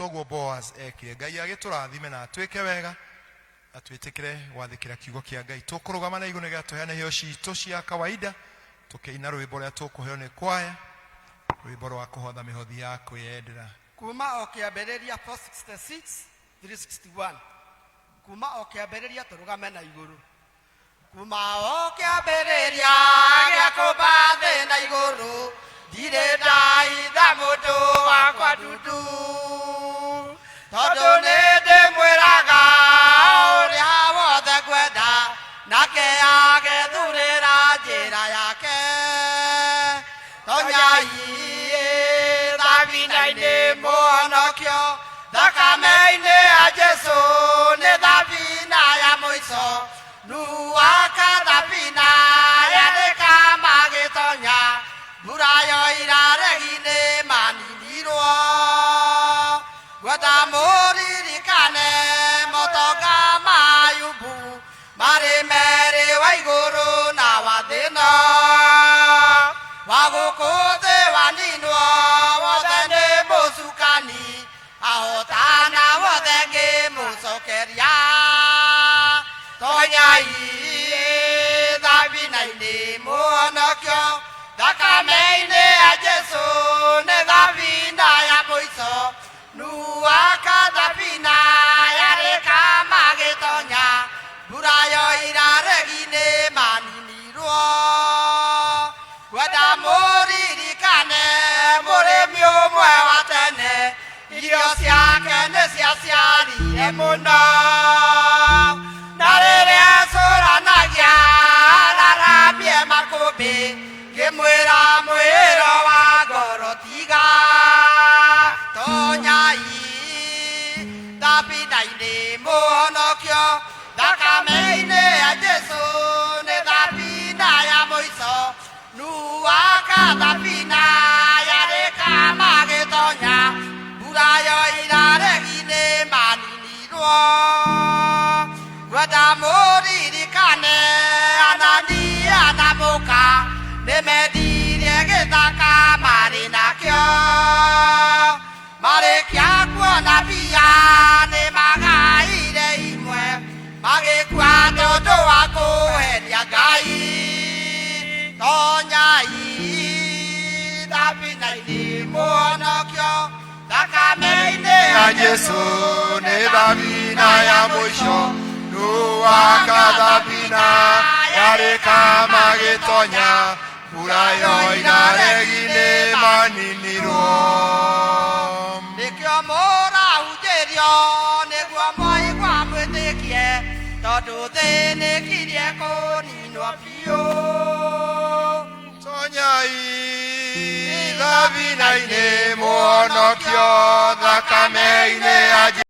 Toguo Boaz ekire. Ngai agĩtũrathime na atwĩke wega na twĩtĩkĩre gwathĩkĩra kiugo kĩa Ngai. Tũkũrũgama na igũrũ nĩgetha tũheane iheo citũ cia kawaida tũkĩina rwĩmbo rũrĩa tũkũheo nĩ kwaya, rwĩmbo rwa kũhotha mĩhothi ya kwĩyendera. Kuma o kĩambĩrĩria 466 361 kuma o kĩambĩrĩria tũrũgame na igũrũ. Kuma o kĩambĩrĩria gĩa kũmba thĩ na igũrũ, ndirĩ ndaitha mũndũ wakwa ndundu, tondũ nĩ ndĩmwĩraga ũrĩa wothe ngwenda, nake agethurĩra njĩra yake. Tonyai thabina-inĩ mũhonokio, thakame-inĩ ya Jesu nĩ thabina ya mũico. Nuaka thabina yarĩka magĩtonya, mbura yoira regi nĩ maninirwo. Ngwenda mũririkane motonga ma Ayubu, marĩ merĩ wa igũrũ na wa thĩ ĩno. Wa gũkũ thĩ waninwo wothe nĩ mũcukani, ahotana wothe ngĩmũcokeria. Tonyai thabina-inĩ mũhonokio, thakame-inĩ ya Jesu nĩ thabina ya mũico. Nuaka thabina yarĩka magĩtonya, mbura yoira regi nĩ maninirwo. Ngwenda mũririkane mũrĩmi ũmwe wa tene, irio ciake nĩ ciaciarire mũno. Na rĩrĩa ecũranagia araramie makũmbĩ, ngĩmwĩra mwĩro wa ngoro tiga. Tonyai thabina-inĩ mũhonokio, thakame-inĩ ya Jesu nĩ thabina ya mũico. Nuaka thabina yarĩka magĩtonya, mbura yoira regi nĩ maninirwo. Ngwenda mũririkane Anania na mũka, nĩ mendirie gĩthaka marĩ nakĩo. Marĩkia kuona mbia nĩ magaire imwe, magĩkua tondũ wa kũhenia Ngai. Tonyai thabina-inĩ mũhonokio, thakame-inĩ ya Jesu nĩ thabina ya mũico. Nuaka thabina yarĩka magĩtonya, mbura yoira regi nĩ maninirwo. Nĩkĩo mũrahunjĩrio nĩguo mwaigua mwĩtĩkie, tondũ thĩ nĩkirie kũninwo biũ. Tonyai thabina-inĩ mũhonokio, thakame-inĩ ya